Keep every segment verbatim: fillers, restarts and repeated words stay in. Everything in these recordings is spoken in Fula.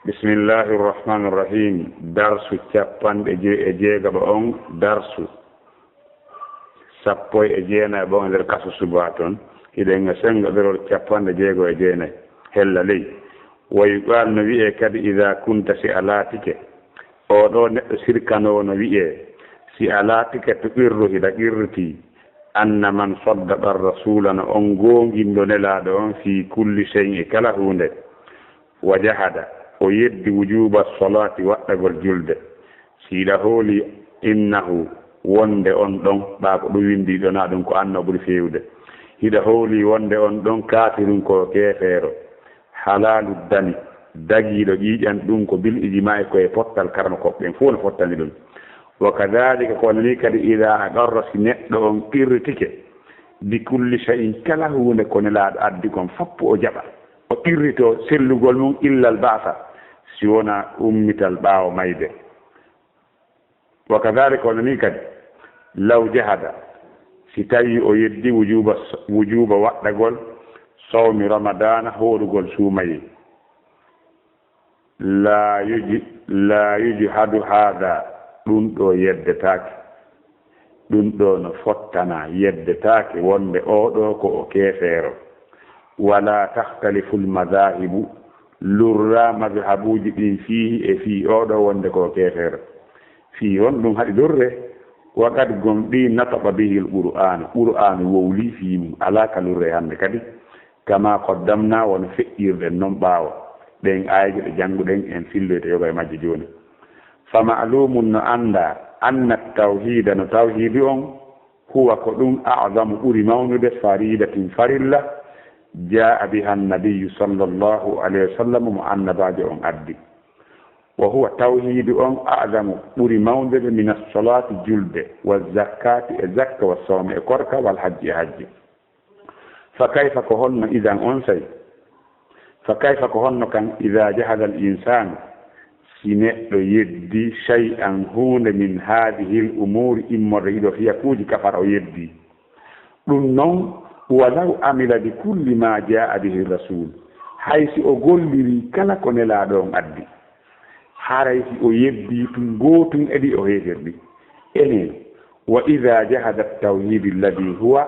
Bismillahi irrahmani irrahim. Darsu capanɗe joyi e jeegaɓa on, darsu sappo e jeenayi ɓon e nder kaso suba ton. Hiɗen e sengo ɗerol capanɗe jeego e jeenayi hella ley. Wa yuqal, no wi'ee kadi, ida kunta, si a laatike, oo ɗoo neɗɗo sirkanoowo no wi'ee, si a laatike tuqirru, hiɗa qirritii, anna man saddaqa arrasula, no on goongindo Nelaaɗo on, fii kulli shay'in, e kala huunde, wa jahada, o yeddi, wujuba salaati, waɗɗagol julde, si hiɗa hooli, innahu, wonde on ɗon, ɓaa ko ɗum winndi ɗo, naa ɗum ko anno ɓuri feewde, hiɗa hooli wonde on ɗon kaafirun, ko keefeero, halaalu dami, dagiiɗo ƴiiƴan, ɗum ko bil ijmaa'i, ko e pottal karama koɓɓen fof no fottani ɗum. Wa kadhalika, ko wonani kadi, ida aqarra, si neɗɗo on qirritike, bi kulli shay'in, kala huunde ko Nelaaɗo addi kon, foppu o jaɓa, o qirrito sellugol mum, illa al ba'sa, si wona ummital ɓaawo mayde. Wa kadhalika, wonani kadi, law jahada, si tawi o yeddi wujuba, wujuba waɗɗagol sawmi ramadana, hoorugol suumayee, la yuj-, la yujhadu hadha, ɗum ɗo yeddetaake. Ɗum ɗo no fottana, yeddetaake wonde oo ɗoo ko o keefeero. Wala takhtalifu al-madhahibu, lurraa madhabuuji ɗin fiihi, e fii oo ɗoo wonde ko o keefeero. Fii honɗum haɗi lurre? Wa qad gomɗii nataqa bihi al-Qur'aan, Qur'aanu wowlii fii mum, alaa ka lurre hannde kadi. Kama qaddamna, wano feƴƴirɗen non ɓaawo. Ɗen aayeeje ɗe jannguɗen, en filloyta yoga e majje jooni. Fa ma'lumun, no anndaa, anna tawhiida, no tawhiidi on, huwa, ko ɗum, a'zamu, ɓuri mawnude, faridatin, farilla, jaa'a biha annabiyyu sallallahu alayhi wa sallam, mo annabaajo on addi. Wa huwa, tawhiidi on, a'zamu, ɓuri mawnude, min as-salaati, julde, wa zakkaati, e zakka, wa sawmi, e korka, wal hajji, e hajji. Fa kayfa, ko honno, idan, onsay? Fa kayfa, ko honno kan, ida jahada al insaanu, si neɗɗo yeddi, shay'an, huunde, min haadihi al umuuri, immorde hiɗo fiyakuuji, kafara, o yeddi. Ɗum non, walaw amila bi kulli ma jaa bihi rasul, hay si o golliri kala ko Nelaaɗo on addi, haray si o yeddi tun gootun e ɗi, o heeferɗi. Enen, wa ida jahada tawhidi alladi huwa,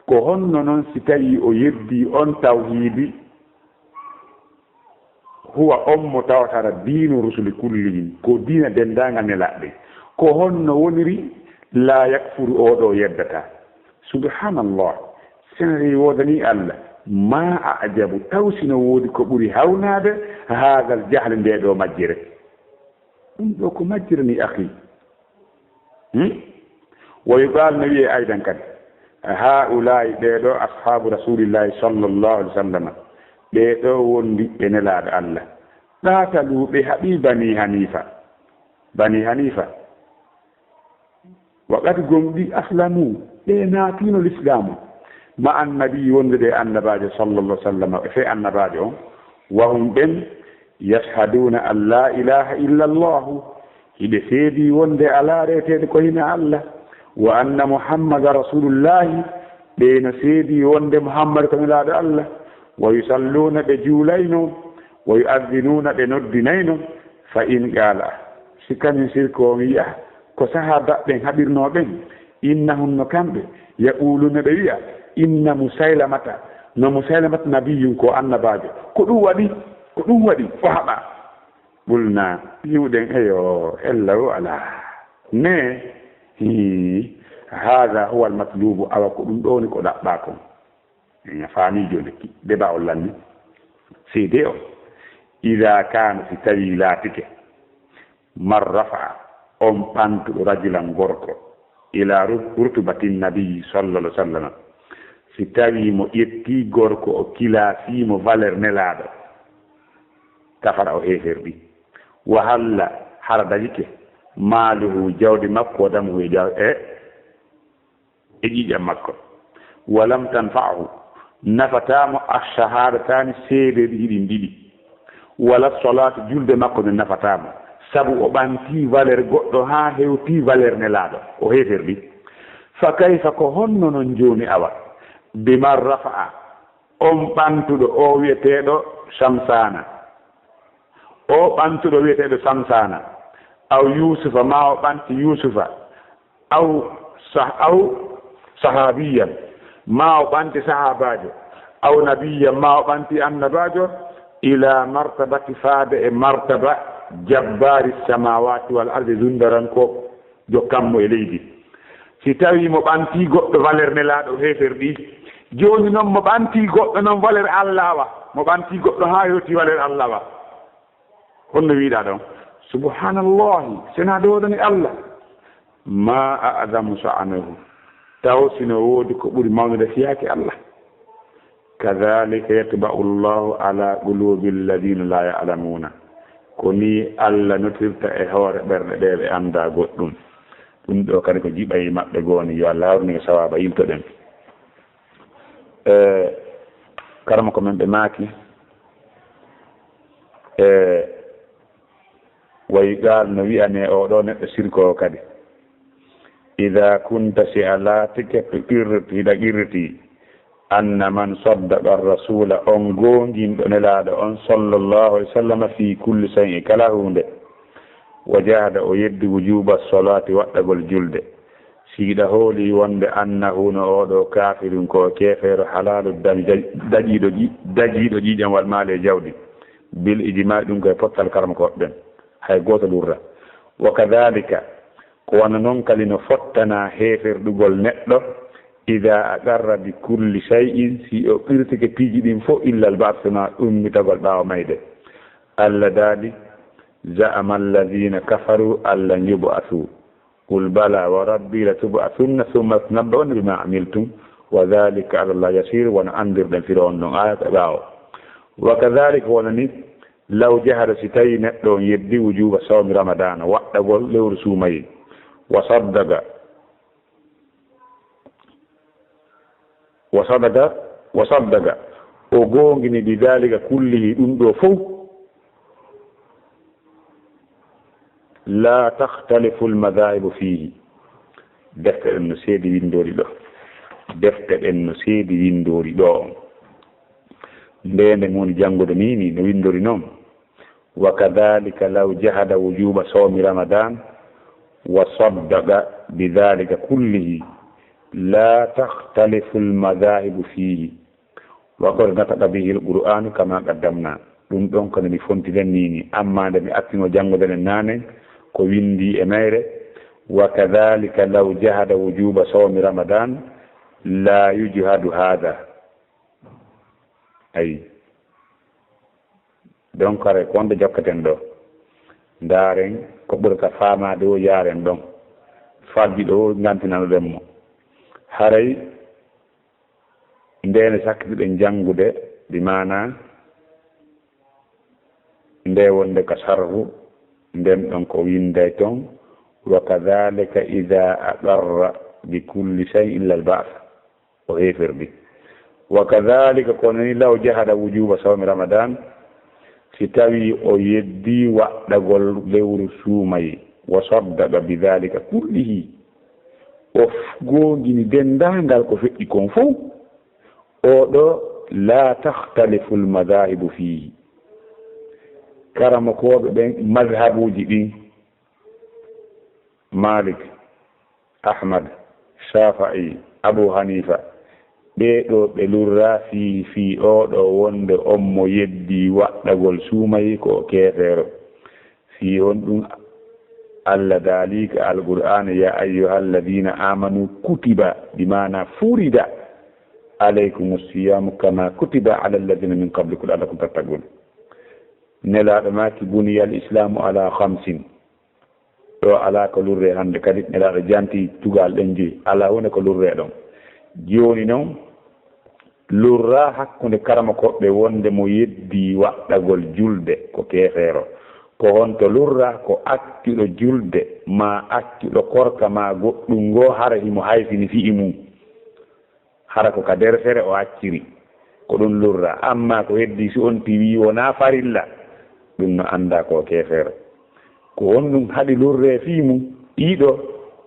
ko honno non si tawi o yeddi on tawhidi, huwa on mo tawatara diinu rusuli kullihim, ko diina denndaangal nelaaɓe ɓen? Ko honno woniri? La yakfuru, oo ɗoo yeddataa. Subhanallah. Senere woodanii Allah. Ma a'jabu, taw si no woodi ko ɓuri hawnaade, haadal jahli, ndee ɗoo majjere. Ɗum ɗoo ko majjere ni, akhi. Hmm? Wa yuqal, no wi'ee aydan kadi, haa'ulaa'i, ɓee ɗoo, ashaabu rasulillahi sallallahu alaihi wasallam, ɓee ɗoo wondiɓɓe Nelaaɗo Allah. Qaatalu, ɓe haɓi Bani Hanifa. Bani Hanifa. Wa qad gomɗii aslamu, ɓe naatino lislaamu. Ma annabi, wondude e annabaajo sallallahu alaihi wasallam, e fee annabaajo on. Wa hum, ɓen, yashhaduna an la ilaha illa Allahu, hiɓe seedii wonde alaa reeteeɗo ko hino Allah, wa anna Muhammadan rasulullahi, ɓe no seedii wonde Muhammad ko Nelaaɗo Allah, wa yusalluuna, ɓe juulayno, wa yu'adhinuuna, ɓe noddinayno, fa in qaala, si kañum sirko on wi'a, ko sahaabaɓe ɓen haɓirnoo ɓen, innahum, no kamɓe, yaquuluuna, ɓe wi'a, inna Musaylamata, no Musaylamata nabiyyun, ko annabaajo, ko ɗum waɗi, ko ɗum waɗi, o haɓa. Qulna, wi'uɗen, eyo, ella o alaa. Ne, hii, haadha huwa almatlubu, awa ko ɗum ɗoo woni ko ɗaɓɓaa kon. En faamii jooni, deba on lanni. Seedee on. Ida kaana, si tawii laatike, man rafa'a, on ɓantuɗo, rajulan, gorko, ila ru-, rutubati nabi sallallahu alaihi wasallam, si tawii mo ƴettii gorko o kilaasii mo valeur Nelaaɗo, kafara, o heeferɗi. Wa halla, hara dagike, maaluhu, jawdi makko, wa damuhu, e jaw-, e, e ƴiiƴam makko. Wa lam tanfa'hu, nafataa mo, ash-shahaadataani, seedeeji ɗin ɗiɗi. Wala salaatu, julde makko nden nafataa mo. Sabu o ɓantii valeur goɗɗo haa hewtii valeur Nelaaɗo, o heeferɗi. Fa kayfa, ko honno non jooni awa, biman rafa'a, on ɓantuɗo, o wi'eteeɗo Shamsana, O ɓantuɗo wiyeteeɗo Samsana, aw Yusufa, ma o ɓanti Yusufa, aw sah-, aw sahabiyan, ma o ɓanti sahabajo, aw nabiyan, ma o ɓanti annabajo, ila martabati, faade e martaba jabbari samawati wal ardi, zundaranko jo kammu e leydi. Si tawi mo ɓanti goɗɗo valeur nelaaɗo heeferɗi, jooni noon mo ɓanti goɗɗo noon valeur Allawa, mo ɓanti goɗɗo haa yewti valeur Allawa. Honno wiiɗaa ɗon? Subhanallahi, senaa doodani Allah. Ma a'zamu sha'anahu. Taw sino woodi ko ɓuri mawnude fiyaake Allah. Kadhalika yatba'u Allahu ala qulubi alladhina la ya'lamuna. Ko nii Allah notirta e hoore ɓerɗe ɓe ɓe anndaa goɗɗum. Ɗum ɗo kadi ko jiɓa e maɓɓe goo ni, yo Allah hawrine e sawaaba, yiltoɗen. E, karamoko men ɓe maaki, e, wayi qaal no wi'anee oo ɗoo neɗɗo sirkoowo kadi. Ida kunta, si a laatike, tuqirru, hiɗa qirriti, anna man saddaqa ar-rasula, on goonginɗo Nelaaɗo on, sallallahu alaihi wasallam, fi kulli shay'in, kala huunde, wa jahada, o yeddi, wujuba as-salati, waɗɗagol julde, si hiɗa hooli wonde annahu, no oo ɗoo kaafirun, ko keefeero, halaalu, dañi-, dañiiɗo ƴi-, dañiiɗo ƴiiƴam wal maali e jawdi, bil ijma'i, ɗum koye pottal karamokooɓe ɓen, hay gooto lurra. Wa kadhalika, ko wano non kadi no fottana heeferɗugol neɗɗo, ida aqarra bi kulli shay'in, si o qirtike piiji ɗin fof, illa al ba'th, sona ummitagol ɓaawo mayde. Allah daali, za'ama alladhina kafaru allan yub'athu. Qul bala wa rabbi latub'athunna thumma latunabba'unna bima amiltum wa dhalika ala Allah yasir. Wano anndirɗen firo on ɗon ayat e ɓaawo. Wa kadhalika, wonani, law jahada, si tawi neɗɗo on yeddi, wujuba sawmi ramadana, waɗɗagol lewru suumayee, wa saddaqa, wa sadaqa, wa saddaqa, o goongini, bi dhalika kullihi, ɗum ɗo fof, la takhtalifu al madhahibu fihi. Defte ɗen no seedi winndori ɗo. Defte ɗen no seedi winndori ɗo. Nde nde woni janngude ni, ni no winndori noon. Wa kadhalika law jahada wujuba sawmi ramadan wa saddaqa bi dhalika kullihi la takhtalifu al madhahibu fihi. Wa qad nataqa bihi al qur'anu kama qaddamna. Ɗum ɗon ko no mi fontinen ni ni, amma nde mi accino janngude nden naane, ko winndi e mayre, wa kadhalika law jahada wujuba sawmi ramadan la yujhadu hadha. Ayi. Donc, haray ko wonde jokkaten ɗo. Ndaaren ko ɓurata faamaade o, yaaren ɗon. Faggiɗo o, ngantinanoɗen mo. Haray nde ne sakkitiɗen janngude, bi maana nde wonde ka sarhu, nden ɗon ko winnday ton, wa kadhalika idha aqarra bi kulli shay'in illa al ba'th. O heeferɗi. Wa kadhalika, kono ni, law jahada wujuba sawmi ramadan, si tawi o yeddi waɗɗagol lewru suumayee, wa saddaqa bi dhalika kullihi, o f-, goongini denndaangal ko feƴƴi kon fof, o ɗo, la takhtalifu al madhahibu fihi. Karamokooɓe ɓen, madhabuuji ɗin, Malik, Ahmad, Shafi'i, Abu Hanifa, ɓee ɗoo ɓe lurraa fii, fii oo ɗoo wonde on mo yeddii waɗɗagol suumayee ko o keefeero. Fii honɗum? Alla daalii ka Alqur'aana, "Yaa ayyuhal ladiina aamanu kutiba," bi maana furida, "alaykumu siyaamu kama kutiba alal ladiina min qablikum la'allakum tattaquun." Nelaaɗo maaki, "Buniyal islaamu ala khamsin." Ɗo alaa ko lurree hannde kadi, Nelaaɗo jantii tugaale ɗen joyi, alaa huunde ko lurree ɗon. Jooni non, lurraa hakkunde karamokooɓe wonde mo yeddii waɗɗagol julde ko keefeero. Ko honto lurraa? Ko accuɗo julde, maa accuɗo korka, maa goɗɗum ngoo, hara himo haysini fii mum. Hara ko ka deftere o acciri, ko ɗum lurraa. Ammaa ko heddii, si on tiwii wonaa farilla, ɗum no anndaa ko keefeero. Ko honɗum haɗi lurree fii mum? Ɗiɗo,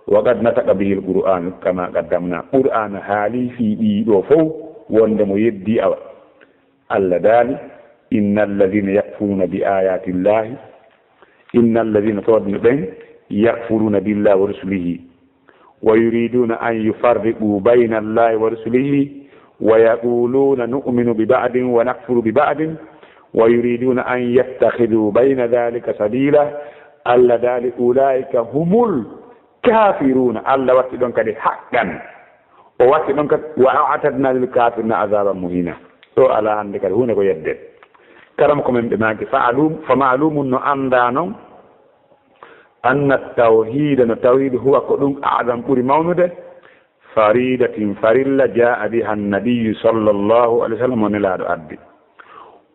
wa qad nataqa bihil Qur'aanu kamaa qaddamnaa. Qur'aana haalii fii ɗiɗo fow, wonde mo yeddii awa. Alla daali, إن الذين يكفرون بآيات الله، إن الذين, tawde no ɓen, يكفرون بالله ورسله ويريدون أن يفرقوا بين الله ورسله ويقولون نؤمن ببعض ونكفر ببعض ويريدون أن يتخذوا بين ذلك سبيلا. Allah daali, أولئك هم الكافرون. Allah watti ɗon kadi haqqan. O watti ɗon kadi, وأعتدنا للكافرين عذابا مهينا. Ɗo alaa hannde kadi huunde ko yedde. Karam ko men ɓe maaki, فمعلوم, فمعلوم, no anndaa non, أن التوحيد, no tawhiid, هو, ko ɗum, أعظم, ɓuri mawnude, فريضة, farilla, جاء بها النبي صلى الله عليه وسلم, mo Nelaaɗo addi.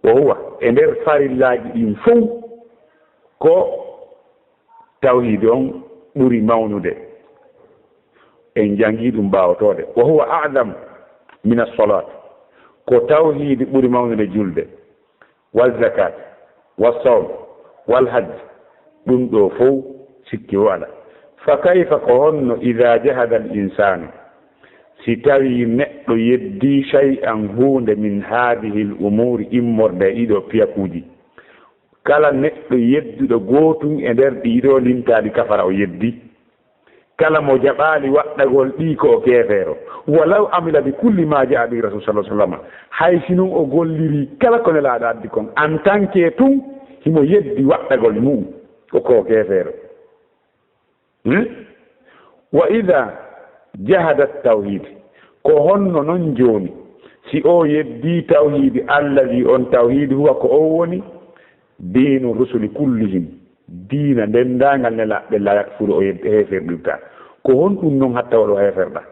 وهو, e nder farillaaji ɗin fow, ko tawhiid on ɓuri mawnude. En janngii ɗum ɓaawotoode. وهو أعظم من الصلاة, ko tawhiid ɓuri mawnude julde. والزكاة والصوم والحج, ɗum ɗoo fow sikki walaa. فكيف, ko honno, إذا جحد الإنسان, si tawii neɗɗo yeddii, شيئا, huunde, من هذه الأمور, immorde e ɗiɗo piyakuuji. Kala neɗɗo yedduɗo gootun e nder ɗiɗo lintaaɗi, كفر, o yeddi. Kala mo jaɓaali waɗɗagol ɗi, ko o keefeero. ولو عمل بكل ما جاء به الرسول صلى الله عليه وسلم, hay si non o gollirii kala ko Nelaaɗo addi kon, en tant que tun himo yeddi waɗɗagol mu'un, ko, ko o keefeero. Hmm? وإذا جحد التوحيد, ko honno non jooni si o yeddii tawhiid, الذي, on tawhiid, هو, ko on woni, دين الرسل كلهم, diina denndaangal nelaaɓe ɓen, لا يكفر, o yed-, heeferɗirtaa. Ko honɗum non hatta waɗa o heeferɗa?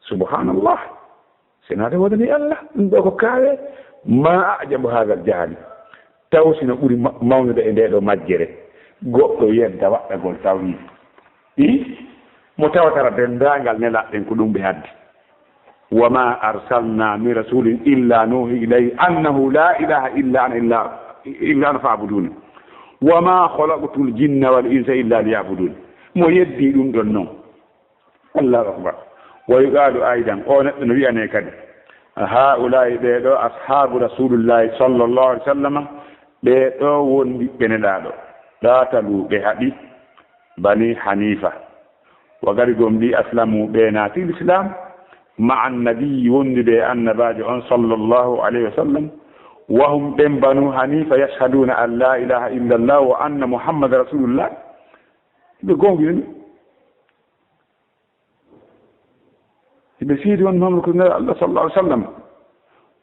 Subhanallah. Senaade wonani Allah, ɗum ɗoo ko kaawee. ما أعجب هذا الجهل. Taw si no ɓuri ma-, mawnude e ndee ɗoo majjere, goɗɗo yedda waɗɗagol tawhiid. I? Mo tawata denndaangal nelaaɓe ɓen ko ɗum ɓe haddi. وما أرسلنا من رسول إلا نوحي إليه أنه لا إله إلا أنا، إلا، إلا أنا فاعبدون. وما خلقت الجن والإنس إلا ليعبدون. Mo yeddi ɗum ɗon non. Allahu akbar. ويقال أيضا, o neɗɗo no wi'anee kadi, هؤلاء, ɓee ɗoo, أصحاب رسول الله صلى الله عليه وسلم, ɓee ɗoo wondiɓɓe Nelaaɗo, قاتلوا, ɓe haɓi, بني حنيفة, وقد, gomɗii, أسلموا, ɓe naati Lislaam, مع النبي, wondude e Annabaajo on, صلى الله عليه وسلم, وهم, ɓen Banu Haniifa, يشهدون أن لا إله إلا الله وأن محمدا رسول الله, ɓe goongɗini. Hiɓe seedi on Muhammadu ko Nelaaɗo Allah صلى الله عليه وسلم.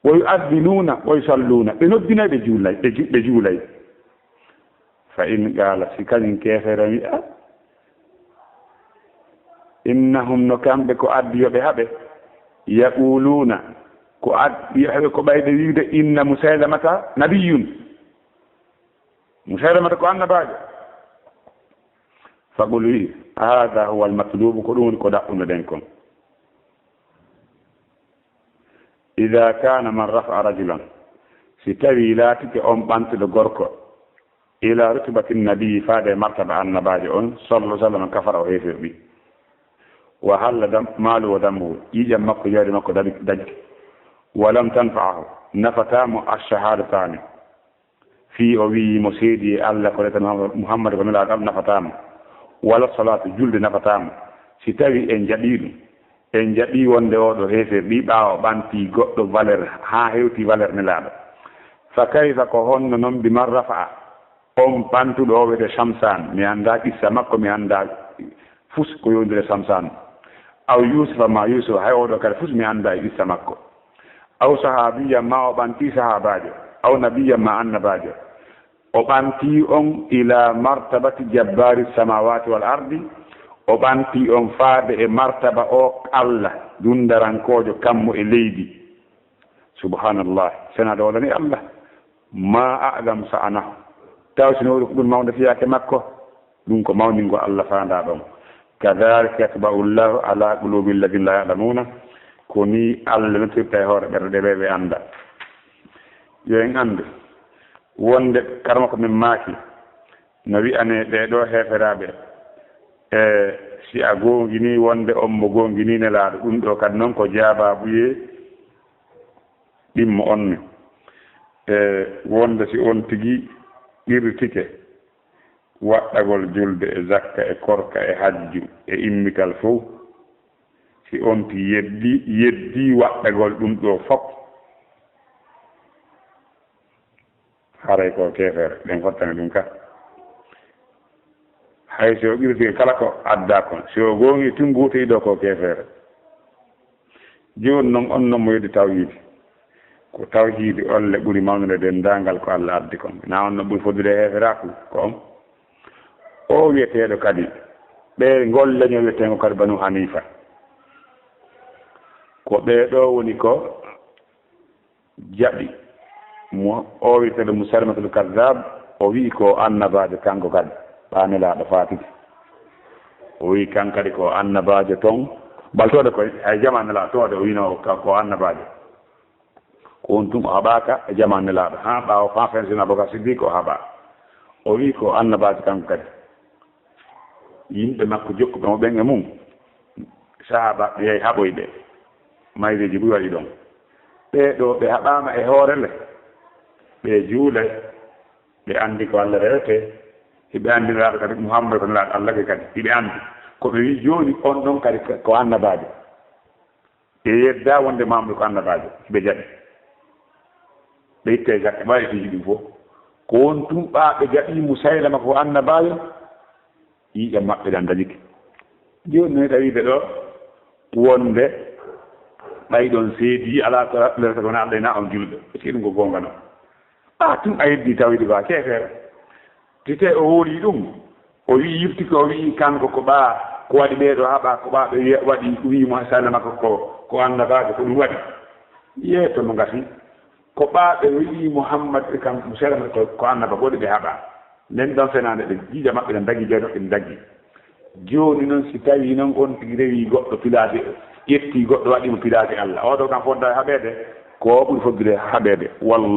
ويؤذنون ويصلون. Ɓe noddinay, ɓe juulay, ɓe ju-, ɓe juulay. فإن قال, si kañum keefeero wi'a, إنهم, no kamɓe ko addi yo ɓe haɓe, يقولون, ko addi yo haɓe ko ɓay ɓe wi'ude, إن مسيلمة نبي. Musaylamata ko annabaajo. فقل, wi'i, هذا هو المطلوب, ko ɗum woni ko ɗaɓɓunoɗen kon. إذا كان من رفع رجلا, si tawii laatike on ɓantuɗo gorko, إلى رتبة النبي, faade e martaba annabaajo on, صلى الله عليه وسلم, كفر, o heeferɗi. وحل دم-, ماله ودمه, ƴiiƴam makko, jawdi makko daɗi, daɗi. ولم تنفعه, nafataa mo, الشهادتان. Fii o wi'i mo seedi e Allah ko reta Muhammad, Muhammad ko Nelaaɗo Allah, nafataa mo. Wala salaatu, julde nafataa mo. Si tawii en jaɓii ɗum, en jaɓii wonde oo ɗoo heeferɗi, ɓaawo ɓantii goɗɗo valeur, haa hewtii valeur Nelaaɗo. فكيف, ko honno non, بمن رفع, on ɓantuɗo o wiyetee Samsaan, mi anndaa qissa makko, mi anndaa fus ko yowndiri e Samsaan. أو يوسف, maa Yuusufa, hay oo ɗoo kadi fus mi anndaa e qissa makko. أو صحابيا, maa o ɓantii sahaabaajo, أو نبيا, maa annabaajo. O ɓantii on إلى مرتبة جبار السماوات والأرض, o ɓantii on faade e martaba o Allah, dundarankoojo kammu e leydi. Subhanallah, sena ɗo wonani Allah. ما أعظم شأنه. Taw si no woni ko ɓuri mawnde fiyaake makko? Ɗum ko mawningo Allah faandaa ɗon. كذلك يطبع الله على قلوب الذين لا يعلمون. Ko nii Allah notirta e hoore ɓerɗe ɓe ɓe annda. Yo en anndu wonde karama ko min maaki, no wi'anee ɓee ɗoo heeferaaɓe, e si a goonginii wonde on mo goonginii Nelaaɗo, ɗum ɗoo kadi noon ko jaabaabuyee ɗimmo on ne. E wonde si on tigi qirtike waɗɗagol julde e zakka e korka e hajju e immital fow, si on tigi yeddi, yeddi waɗɗagol ɗum ɗo fof, haray ko keefeere, ɗen fottani ɗum ka. Hay si o qirtike kala ko adda kon, si o goongi tun gooto ɗo ko keefeere. Jooni non, on non mo yeddi tawhiidi. Ko tawhiidi olle ɓuri mawnude denndaangal ko Alla addi kon. Na on no ɓuri foddude e heeferaaku ko on. O wiyeteeɗo kadi, ɓe ngol leñol wiyeteengo kadi Banu Hanifa. Ko ɓee ɗoo woni ko jaɓi mo o wiyeteeɗo Musaylamatul Kazzab, o wi'i ko annabaajo kanko kadi, ɓaa Nelaaɗo faatiti. O wi'i kan kadi ko annabaajo ton, baltoode koy, hay jamaa Nelaaɗo toode, o wi'no ka-, ko annabaajo. Ko on tun o haɓaaka e jamaa Nelaaɗo, haa ɓaawo faa fen sina Abubakar Siddiq o haɓaa. O wi'i ko annabaajo kanko kadi. Yimɓe makko jokkuɓe mo ɓen e mum, sahaaba ɓe yahi haɓoyde, mayreeji buy waɗi ɗon. Ɓee ɗoo ɓe haɓaama e hoore le, ɓe juulay, ɓe anndi ko Alla rewetee, hiɓe anndi Nelaaɗo kadi, Muhammad ko Nelaaɗo Alla ke kadi, hiɓe anndi. Ko ɓe wi'i jooni, on ɗon kadi ko annabaajo. Ɓe yeddaa wonde Muhammad ko annabaajo, ɓe jaɓi. Ɓe itte e gatte, ɓaawi piiji ɗum fof. Ko won tun ɓaa ɓe jaɓi Musaylama ko annabaajo, ƴiiƴam maɓɓe ɗan dañike. Jooni no tawiɓe ɗo wonde ɓay ɗon seedi alaa ko raɓɓirta ko na Alla ena on julɓe. Ɓe ɗum ko goonga non. Ɓaa tun a yeddi tawhiidi ko a keefeero. Tite o wowlii ɗum, o wi'i, yirtike, o wi'i kanko ko ɓaa, ko waɗi ɓee ɗoo haɓaa, ko ɓaa ɓe wi'a, waɗi, wi'i mo Musaylama ko, ko, ko annabaajo, ko ɗum waɗi. Yeeto mo ngati, ko ɓaa ɓe wi'i Muhammad e kam Musaylama ko, ko annaba, ko waɗi ɓe haɓaa. Nden ɗon fenaande ɓe, ƴiiƴam maɓɓe ɗan dagi, jeyno ɓe dagi. Jooni non, si tawii non on tigi rewii goɗɗo pilaade, ƴettii goɗɗo waɗii mo pilaade Alla, oo ɗoo kam foddaa haɓeede, ko o ɓuri foddude haɓeede. Wallaahi.